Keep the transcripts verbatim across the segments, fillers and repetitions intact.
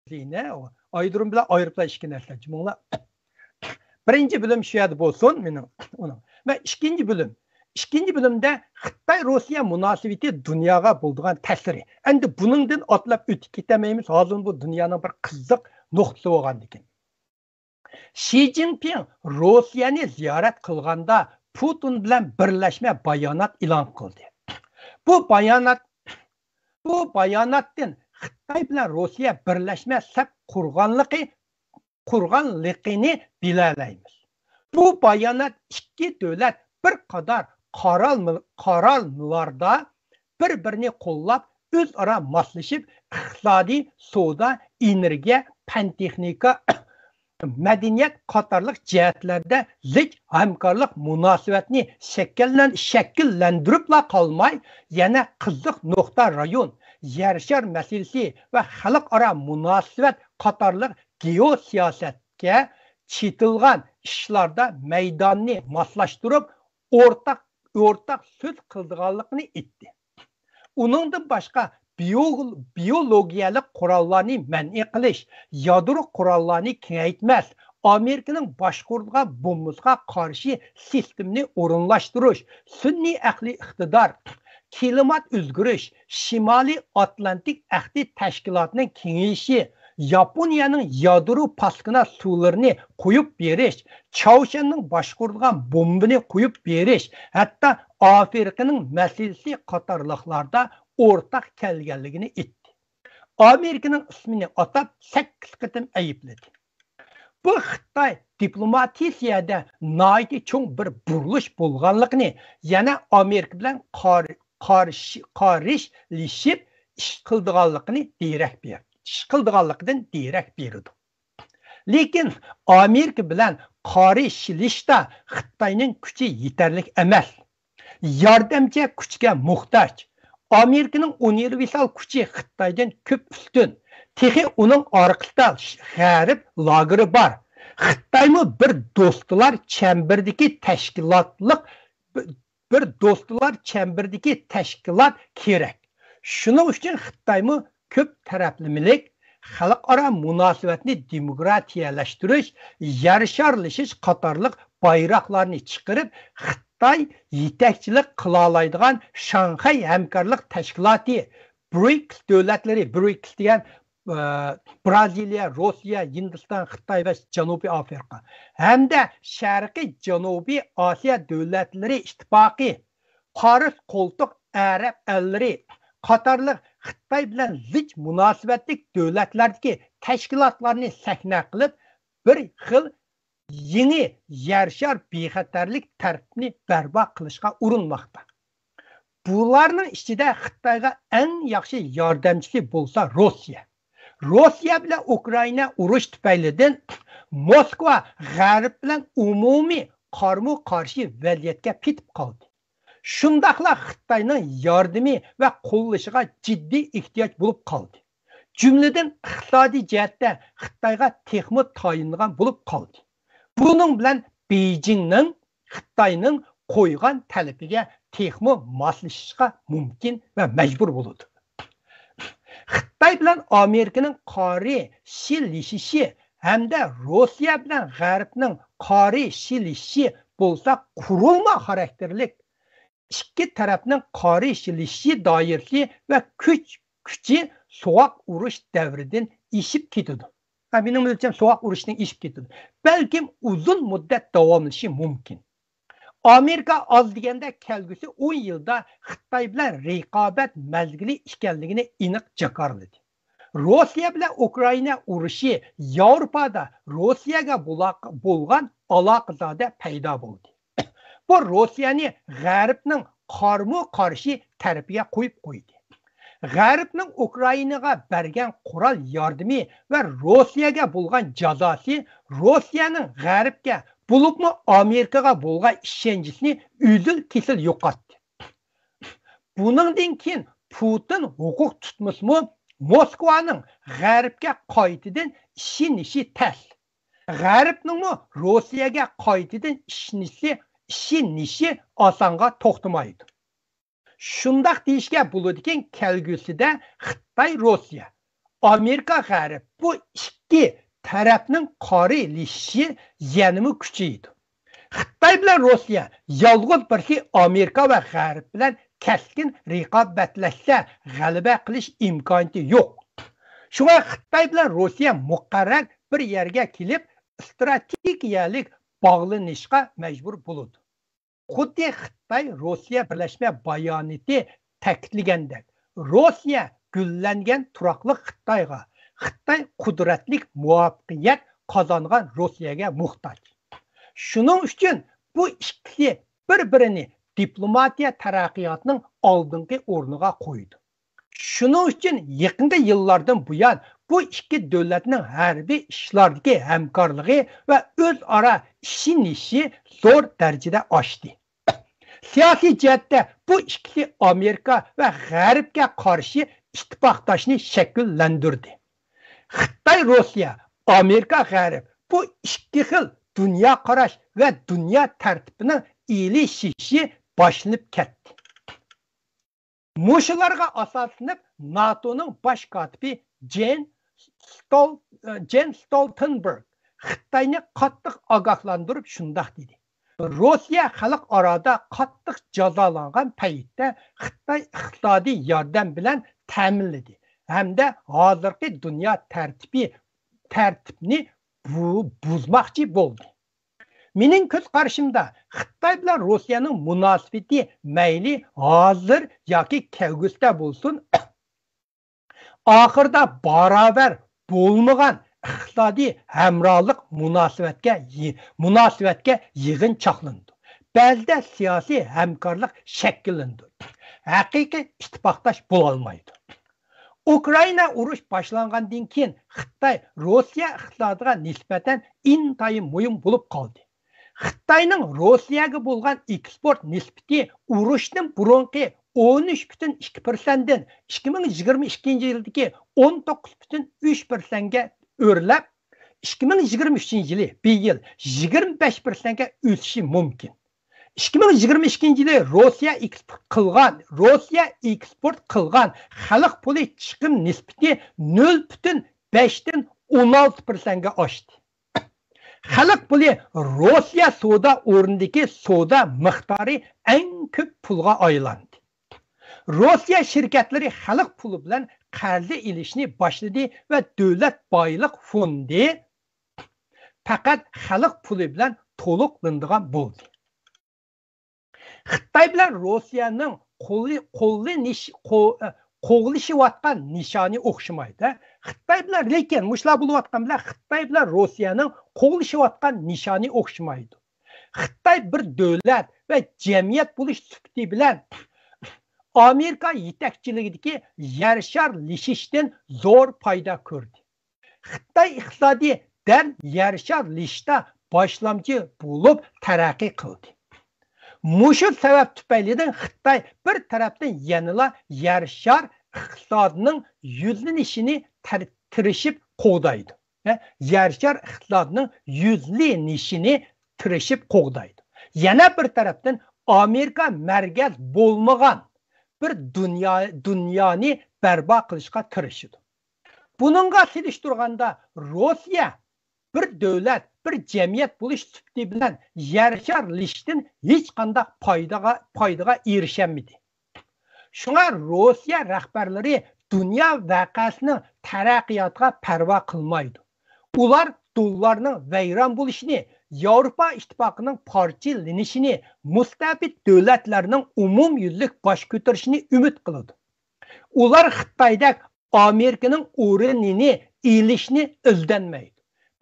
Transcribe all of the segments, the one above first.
خەزىنە، ئايرودروم بىلەن ئايروپىلان ئىككى نەرسە. جۇمۇڭلار. بىرىنچى بۆلۈم شۇ يەردە بولسۇن مېنىڭ ئۇنىڭ. ۋە ئىككىنچى بۆلۈم. ئىككىنچى بۆلۈمدە خىتاي روسىيە مۇناسىۋىتى دۇنياغا بولىدىغان تەسىرى. ئەمدى بۇنىڭدىن ئاتلاپ ئۆتۈپ كېتەلمەيمىز. ھازىر بۇ دۇنيانىڭ بىر قىزىق نۇقتىسى بولغاندىكىن. شى جىنپىڭ روسىيەنى زىيارەت قىلغاندا پۇتىن بىلەن بىرلەشمە بايانات ئېلان قىلدى. بۇ بايانات، بۇ باياناتتىن خىتاي بىلەن روسىيە بىرلەشمە سەپ قۇرغانلىقى، قۇرغانلىقىنى بىلەلەيمىز. بۇ بايانات ئىككى دۆلەت بىر قاتار قارالمىل-، قارالمىلاردا بىر-بىرىنى قوللاپ، ئۆزئارا ماسلىشىپ، ئىقتىسادىي، سودا، ئېنېرگىيە، پەن-تېخنىكا، مەدەنىيەت قاتارلىق جەھەتلەردە زىچ ھەمكارلىق مۇناسىۋەتنى شەكىللەن-، شەكىللەندۈرۈپلا قالماي، يەنە قىزىق نۇقتا رايون، يەر شار مەسىلىسى ۋە خەلقئارا مۇناسىۋەت قاتارلىق گېئوسىياسەتكە چېتىلغان ئىشلاردا مەيداننى ماسلاشتۇرۇپ، ئورتاق، ئورتاق سۆز قىلىدىغانلىقىنى ئېيتتى. ئۇنىڭدىن باشقا، بىيو-، بىيولوگىيەلىك قوراللارنى مەنئى قىلىش، يادرو قوراللارنى كېڭەيتمەس، ئامېرىكىنىڭ باشقۇرىدىغان بومبىسىغا قارشى سىستېمىنى ئورۇنلاشتۇرۇش، سۈنئىي ئەقلىي ئىقتىدار، كىلىمات ئۆزگىرىش، شىمالىي ئاتلانتىك ئەھدى تەشكىلاتىنىڭ كېڭىيىشى، ياپونىيەنىڭ يادرو پاسكىنا سۇلىرىنى قويۇپ بېرىش، چاۋشيەننىڭ باشقۇرىدىغان بومبىنى قويۇپ بېرىش، ھەتتا ئافرىقىنىڭ مەسىلىسى قاتارلىقلاردا ئورتاق كەلگەنلىكىنى ئېيتتى. ئامېرىكىنىڭ ئىسمىنى ئاتاپ سەككىز قېتىم ئەيىبلىدى. بۇ خىتاي دىپلوماتىيىسىيەدە ناھايىتى چوڭ بىر بۇرۇلۇش بولغانلىقىنى، يەنە ئامېرىكا بىلەن قار-، قارشى، قارشىلىشىپ ئىش قىلىدىغانلىقىنى دېرەك بېرىدۇ. ئىش قىلىدىغانلىقىدىن دېرەك بېرىدۇ. لېكىن ئامېرىكا بىلەن قارشىلىشىشتا خىتاينىڭ كۈچى يېتەرلىك ئەمەس. ياردەمچى كۈچكە موھتاج. ئامېرىكىنىڭ ئۇنىۋېرسال كۈچى خىتايدىن كۆپ ئۈستۈن. تېخى ئۇنىڭ ئارقىسىدا غەرب لاگېرى بار. خىتايمۇ بىر دوستلار چەمبىرىدىكى تەشكىلاتلىق، بىر دوستلار چەمبىرىدىكى تەشكىلات كېرەك. شۇنىڭ ئۈچۈن خىتايمۇ كۆپ تەرەپلىمىلىك، خەلقئارا مۇناسىۋەتنى دېموكراتىيەلەشتۈرۈش، يەر شارلىشىش قاتارلىق بايراقلارنى چىقىرىپ، خىتاي يېتەكچىلىك قىلالايدىغان شاڭخەي ھەمكارلىق تەشكىلاتى، برىكس دۆلەتلىرى، برىكس دېگەن، ئە، بىرازىلىيە، روسىيە، ھىندىستان، خىتاي ۋە جەنۇبىي ئافرىقا ھەمدە شەرقىي جەنۇبىي ئاسىيا دۆلەتلىرى ئىتتىپاقى، پارس قولتۇق ئەرەب ئەللىرى قاتارلىق خىتاي بىلەن زىچ مۇناسىۋەتلىك دۆلەتلەردىكى تەشكىلاتلارنى سەھنە قىلىپ، بىر خىل يېڭى يەر شار بىخەتەرلىك تەرتىپىنى بەرپا قىلىشقا ئۇرۇنماقتا. بۇلارنىڭ ئىچىدە خىتايغا ئەڭ ياخشى ياردەمچىسى بولسا روسىيە. روسىيە بىلەن ئۇكرائىنا ئۇرۇش تۈپەيلىدىن موسكۋا غەرب بىلەن ئومۇمىي قارمۇ قارشى ۋەزىيەتكە پېتىپ قالدى. شۇنداقلا خىتاينىڭ ياردىمى ۋە قوللىشىغا جىددىي ئېھتىياج بولۇپ قالدى. جۈملىدىن ئىقتىسادىي جەھەتتە خىتايغا تېخىمۇ تايىنىدىغان بولۇپ قالدى. بۇنىڭ بىلەن بېيجىڭنىڭ خىتاينىڭ قويغان تەلىپىگە تېخىمۇ ماسلىشىشقا مۇمكىن ۋە مەجبۇر بولىدۇ. خىتاي بىلەن ئامېرىكىنىڭ قارىشىلىشىشى ھەمدە روسىيە بىلەن غەربنىڭ قارىشىلىشىشى بولسا قۇرۇلما خاراكتېرلىك ئىككى تەرەپنىڭ قارىشىلىشىشى دائىرىسى ۋە كۈچ، كۈچى سوغۇق ئۇرۇش دەۋرىدىن ئېشىپ كېتىدۇ. ھە، مېنىڭ بىلىشىمچە سوغۇق ئۇرۇشتىن ئېشىپ كېتىدۇ. بەلكىم ئۇزۇن مۇددەت داۋاملىشىشى مۇمكىن. ئامېرىكا ئاز دېگەندە كەلگۈسى ئون يىلدا خىتاي بىلەن رىقابەت مەزگىلى ئىكەنلىكىنى ئېنىق جاكارلىدى. روسىيە بىلەن ئۇكرائىنا ئۇرۇشى ياۋروپادا روسىيەگە بولاق-، بولغان ئالاقىزادە پەيدا بولدى. بۇ روسىيەنى غەربنىڭ قارمۇ قارشى تەرىپىگە قويۇپ قويدى. غەربنىڭ ئۇكرائىنىغا بەرگەن قورال ياردىمى ۋە روسىيەگە بولغان جازاسى روسىيەنىڭ غەربكە، بولۇپمۇ ئامېرىكىغا بولغان ئىشەنچىسىنى ئۈزۈل-كېسىل يوقاتتى. بۇنىڭدىن كېيىن پۇتىن ھوقۇق تۇتمىسىمۇ، موسكۋانىڭ غەربكە قايتىدىن ئىشىنىشى تەس. غەربنىڭمۇ روسىيەگە قايتىدىن ئىشىنىشى، ئىشىنىشى ئاسانغا توختىمايدۇ. شۇنداق دېيىشكە بولىدۇكى، كەلگۈسىدە خىتاي روسىيە ئامېرىكا غەرب، بۇ ئىككى تەرەپنىڭ قارىلىشىشى يەنىمۇ كۈچىيىدۇ. خىتاي بىلەن روسىيە يالغۇز بىرسى ئامېرىكا ۋە غەرب بىلەن كەسكىن رىقابەتلەشسە، غەلىبە قىلىش ئىمكانىيىتى يوق. شۇڭا خىتاي بىلەن روسىيە مۇقەررەر بىر يەرگە كېلىپ، ئىستراتېگىيەلىك باغلىنىشقا مەجبۇر بولىدۇ. خۇددى خىتاي روسىيە بىرلەشمە باياناتى تەكىتلىگەندەك، روسىيە گۈللەنگەن تۇراقلىق خىتايغا، خىتاي قۇدرەتلىك مۇۋەپپەقىيەت قازانغان روسىيەگە موھتاج. شۇنىڭ ئۈچۈن بۇ ئىككىسى بىر-بىرىنى دىپلوماتىيە تەرەققىياتىنىڭ ئالدىنقى ئورنىغا قويىدۇ. شۇنىڭ ئۈچۈن يېقىنقى يىللاردىن بۇيان بۇ ئىككى دۆلەتنىڭ ھەربىي ئىشلاردىكى ھەمكارلىقى ۋە ئۆزئارا ئىشىنىشى زور دەرىجىدە ئاشتى. سىياسىي جەھەتتە بۇ ئىككىسى ئامېرىكا ۋە غەربكە قارشى ئىتتىپاقداشنى شەكىللەندۈردى. خىتاي، روسىيە، ئامېرىكا، غەرب، بۇ ئىككى خىل دۇنيا قاراش ۋە دۇنيا تەرتىپىنىڭ ئېلىشىشى باشلىنىپ كەتتى. مۇشۇلارغا ئاساسلىنىپ، ناتونىڭ باش كاتىپى جېن ستول-، جېن ستولتېنبېرگ خىتاينى قاتتىق ئاگاھلاندۇرۇپ شۇنداق دېدى: «روسىيە خەلقئارادا قاتتىق جازالانغان پەيتتە خىتاي ئىقتىسادىي ياردەم بىلەن تەمىنلىدى ھەمدە ھازىرقى دۇنيا تەرتىپى، تەرتىپنى بۇ-، بۇزماقچى بولدى.» مېنىڭ كۆز قارىشىمدا، خىتاي بىلەن روسىيەنىڭ مۇناسىۋىتى مەيلى ھازىر ياكى كەلگۈسىدە بولسۇن، ئاخىرىدا باراۋەر بولمىغان ئىقتىسادىي ھەمراھلىق مۇناسىۋەتكە يى-، مۇناسىۋەتكە يىغىنچاقلىنىدۇ. بەزىدە سىياسىي ھەمكارلىق شەكىللىنىدۇ. ھەقىقىي ئىتتىپاقداش بولالمايدۇ. ئۇكرائىنا ئۇرۇش باشلانغاندىن كېيىن، خىتاي روسىيە ئىقتىسادىغا نىسبەتەن ئىنتايىن مۇھىم بولۇپ قالدى. خىتاينىڭ روسىيەگە بولغان ئېكسپورت نىسبىتى ئۇرۇشتىن بۇرۇنقى ئون ئۈچ پۈتۈن ئىككى پىرسەنتتىن ئىككى مىڭ يىگىرمە ئىككىنچى يىلدىكى ئون توققۇز پۈتۈن ئۈچ پىرسەنتكە ئۆرلەپ، ئىككى مىڭ يىگىرمە ئۈچىنچى يىلى، بىيىل، يىگىرمە بەش پىرسەنتكە ئۆسۈشى مۇمكىن. ئىككى مىڭ يىگىرمە ئىككىنچى يىلى روسىيە ئېكسپورت قىلغان، روسىيە ئېكسپورت قىلغان خەلق پۇلى چىقىم نىسبىتى نۆل پۈتۈن بەشتىن ئون ئالتە پىرسەنتكە ئاشتى. خەلق پۇلى روسىيە سودا ئورنىدىكى سودا مىقدارى ئەڭ كۆپ پۇلغا ئايلاندى. روسىيە شىركەتلىرى خەلق پۇلى بىلەن قەرز ئېلىشنى باشلىدى ۋە دۆلەت بايلىق فوندى پەقەت خەلق پۇلى بىلەن تولۇقلىنىدىغان بولدى. خىتاي بىلەن روسىيەنىڭ قولى-، قوللىنىش-، قو-، ئە، قوغلىشىۋاتقان نىشانى ئوخشىمايدۇ. خىتاي بىلەن، لېكىن مۇشۇلار بولۇۋاتقان بىلەن خىتاي بىلەن روسىيەنىڭ قوغلىشىۋاتقان نىشانى ئوخشىمايدۇ. خىتاي بىر دۆلەت ۋە جەمئىيەت بولۇش سۈپىتى بىلەن ئامېرىكا يېتەكچىلىكىدىكى يەر شارلىشىشتىن زور پايدا كۆردى. خىتاي ئىقتىسادى دەل يەر شارلىشىشتا باشلامچى بولۇپ تەرەققىي قىلدى. مۇشۇ سەۋەب تۈپەيلىدىن خىتاي بىر تەرەپتىن يەنىلا يەر شار ئىقتىسادىنىڭ يۈزلىنىشىنى تەر-، تىرىشىپ قوغدايدۇ. ھە، يەر شار ئىقتىسادىنىڭ يۈزلىنىشىنى تىرىشىپ قوغدايدۇ. يەنە بىر تەرەپتىن ئامېرىكا مەركەز بولمىغان بىر دۇنيا، دۇنيانى بەرپا قىلىشقا تىرىشىدۇ. بۇنىڭغا سېلىشتۇرغاندا، روسىيە بىر دۆلەت، بىر جەمئىيەت بولۇش سۈپىتى بىلەن يەر شارلىشىشتىن ھېچقانداق پايدىغا، پايدىغا ئېرىشەلمىدى. شۇڭا روسىيە رەھبەرلىرى دۇنيا ۋەقەسىنىڭ تەرەققىياتىغا پەرۋا قىلمايدۇ. ئۇلار دوللارنىڭ ۋەيران بولۇشىنى، ياۋروپا ئىتتىپاقىنىڭ پارچىلىنىشىنى، مۇستەبىت دۆلەتلەرنىڭ ئومۇميۈزلۈك باش كۆتۈرۈشىنى ئۈمىد قىلىدۇ. ئۇلار خىتايدەك ئامېرىكىنىڭ ئورنىنى ئېلىشنى ئىزدەنمەيدۇ،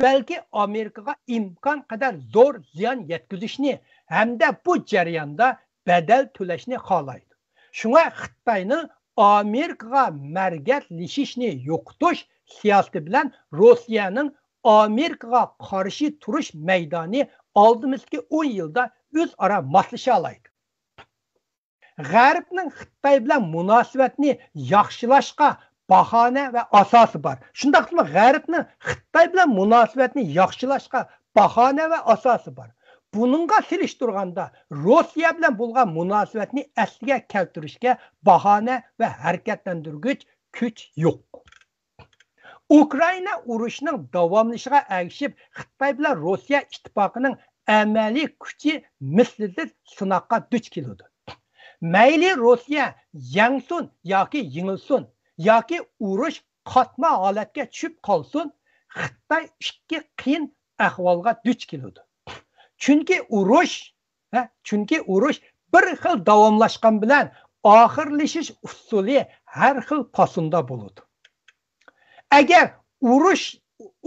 بەلكى ئامېرىكىغا ئىمكان قەدەر زور زىيان يەتكۈزۈشنى ھەمدە بۇ جەرياندا بەدەل تۆلەشنى خالايدۇ. شۇڭا خىتاينىڭ ئامېرىكىغا مەركەزلىشىشنى يوقىتىش سىياسىتى بىلەن روسىيەنىڭ ئامېرىكىغا قارشى تۇرۇش مەيدانى ئالدىمىزدىكى ئون يىلدا ئۆزئارا ماسلىشالايدۇ. غەربنىڭ خىتاي بىلەن مۇناسىۋەتنى ياخشىلاشقا باھانە ۋە ئاساسى بار. شۇنداقتىمۇ غەربنىڭ خىتاي بىلەن مۇناسىۋەتنى ياخشىلاشقا باھانە ۋە ئاساسى بار. بۇنىڭغا سېلىشتۇرغاندا، روسىيە بىلەن بولغان مۇناسىۋەتنى ئەسلىگە كەلتۈرۈشكە باھانە ۋە ھەرىكەتلەندۈرگۈچ كۈچ يوق. ئۇكرائىنا ئۇرۇشىنىڭ داۋاملىشىشىغا ئەگىشىپ، خىتاي بىلەن روسىيە ئىتتىپاقىنىڭ ئەمەلىي كۈچى مىسلىسىز سىناققا دۇچ كېلىدۇ. مەيلى روسىيە يەڭسۇن ياكى يېڭىلسۇن، ياكى ئۇرۇش قاتما ھالەتكە چۈشۈپ قالسۇن، خىتاي ئىككى قىيىن ئەھۋالغا دۇچ كېلىدۇ. چۈنكى ئۇرۇش، ھە، چۈنكى ئۇرۇش بىر خىل داۋاملاشقان بىلەن ئاخىرلىشىش ئۇسۇلى ھەر خىل پاسوندا بولىدۇ. ئەگەر ئۇرۇش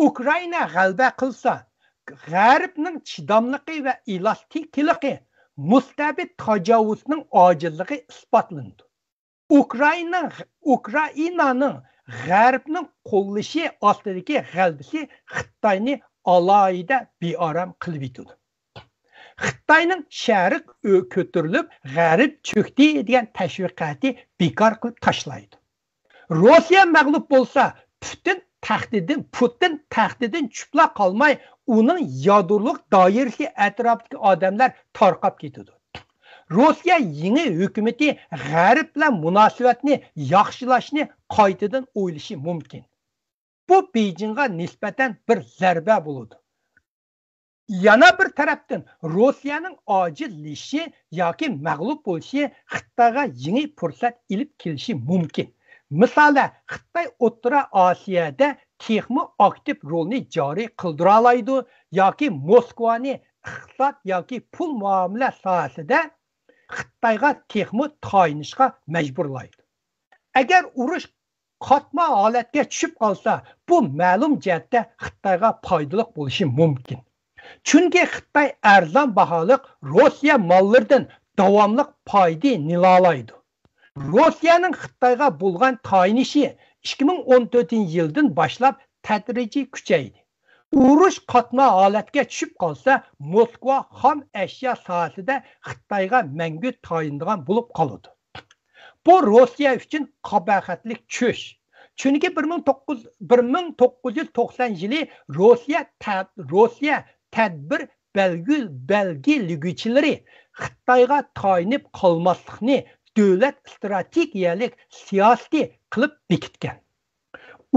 ئۇكرائىنا غەلىبە قىلسا، غەربنىڭ چىداملىقى ۋە ئېلاستىكىلىقى، مۇستەبىت تاجاۋۇزنىڭ ئاجىزلىقى ئىسپاتلىنىدۇ. ئۇكرائىنا، ئۇكرائىنانىڭ غەربنىڭ قوللىشى ئاستىدىكى غەلىبىسى خىتاينى ئالاھىدە بىئارام قىلىۋېتىدۇ. خىتاينىڭ شەرق ئۆ-، كۆتۈرۈلۈپ، غەرب چۆكتى دېگەن تەشۋىقاتى بىكار قىلىپ تاشلايدۇ. روسىيە مەغلۇپ بولسا، پۇتىن تەختىدىن، پۇتىن تەختىدىن چۈشۈپلا قالماي، ئۇنىڭ يادرولۇق دائىرىسى ئەتراپىدىكى ئادەملەر تارقاپ كېتىدۇ. روسىيە يېڭى ھۆكۈمىتى غەرب بىلەن مۇناسىۋەتنى ياخشىلاشنى قايتىدىن ئويلىشى مۇمكىن. بۇ بېيجىڭغا نىسبەتەن بىر زەربە بولىدۇ. يەنە بىر تەرەپتىن، روسىيەنىڭ ئاجىزلىشىشى ياكى مەغلۇپ بولۇشى خىتايغا يېڭى پۇرسەت ئېلىپ كېلىشى مۇمكىن. مىسالەن، خىتاي ئوتتۇرا ئاسىيادا تېخىمۇ ئاكتىپ رولنى جارى قىلدۇرالايدۇ ياكى موسكۋانى ئىقتىساد ياكى پۇل مۇئامىلە ساھەسىدە خىتايغا تېخىمۇ تايىنىشقا مەجبۇرلايدۇ. ئەگەر ئۇرۇش قاتما ھالەتكە چۈشۈپ قالسا، بۇ مەلۇم جەھەتتە خىتايغا پايدىلىق بولۇشى مۇمكىن. چۈنكى خىتاي ئەرزان باھالىق روسىيە ماللىرىدىن داۋاملىق پايدىلىنالايدۇ. روسىيەنىڭ خىتايغا بولغان تايىنىشى ئىككى مىڭ ئون تۆتىنچى يىلدىن باشلاپ تەدرىجىي كۈچەيدى. ئۇرۇش قاتما ھالەتكە چۈشۈپ قالسا، موسكۋا خام ئەشيا ساھەسىدە خىتايغا مەڭگۈ تايىنىدىغان بولۇپ قالىدۇ. بۇ روسىيە ئۈچۈن قاباھەتلىك چۈش. چۈنكى بىر مىڭ توققۇز، بىر مىڭ توققۇز يۈز توقسان يىلى روسىيە تە-، روسىيە تەدبىر بەلگىل-، بەلگىلىگۈچىلىرى خىتايغا تايىنىپ قالماسلىقنى دۆلەت ئىستراتېگىيەلىك سىياسىتى قىلىپ بېكىتكەن.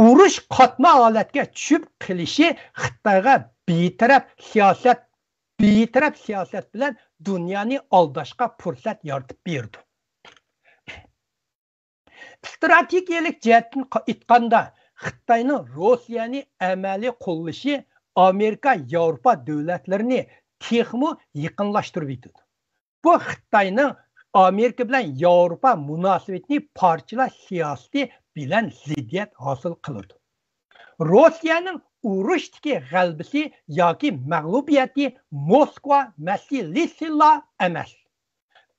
ئۇرۇش قاتما ھالەتكە چۈشۈپ قېلىشى خىتايغا بىتەرەپ سىياسەت، بىتەرەپ سىياسەت بىلەن دۇنيانى ئالداشقا پۇرسەت يارىتىپ بېرىدۇ. ئىستراتېگىيەلىك جەھەتتىن قا-، ئېيتقاندا، خىتاينىڭ روسىيەنى ئەمەلىي قوللىشى ئامېرىكا، ياۋروپا دۆلەتلىرىنى تېخىمۇ يېقىنلاشتۇرۇۋېتىدۇ. بۇ خىتاينىڭ ئامېرىكا بىلەن ياۋروپا مۇناسىۋىتىنى پارچىلاش سىياسىتى بىلەن زىددىيەت ھاسىل قىلىدۇ. روسىيەنىڭ ئۇرۇشتىكى غەلىبىسى ياكى مەغلۇبىيىتى موسكۋا مەسىلىسىلا ئەمەس،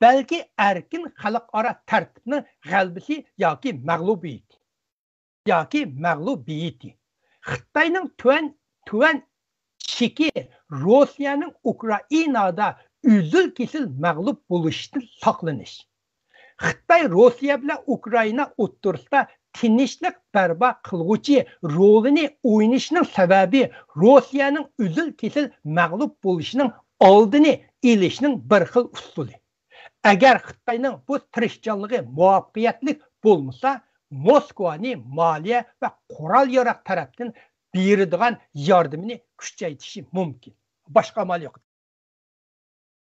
بەلكى ئەركىن خەلقئارا تەرتىپنىڭ غەلىبىسى ياكى مەغلۇبىيىتى. ياكى مەغلۇبىيىتى. خىتاينىڭ تۆۋەن، تۆۋەن چېكى روسىيەنىڭ ئۇكرائىنادا ئۈزۈل-كېسىل مەغلۇپ بولۇشتىن ساقلىنىش. خىتاي روسىيە بىلەن ئۇكرائىنا ئوتتۇرىسىدا تىنچلىق بەرپا قىلغۇچى رولىنى ئوينىشىنىڭ سەۋەبى روسىيەنىڭ ئۈزۈل-كېسىل مەغلۇپ بولۇشىنىڭ ئالدىنى ئېلىشنىڭ بىر خىل ئۇسۇلى. ئەگەر خىتاينىڭ بۇ تىرىشچانلىقى مۇۋەپپەقىيەتلىك بولمىسا، موسكۋانى مالىيە ۋە قورال-ياراغ تەرەپتىن بېرىدىغان ياردىمىنى كۈچەيتىشى مۇمكىن. باشقا ئامال يوق.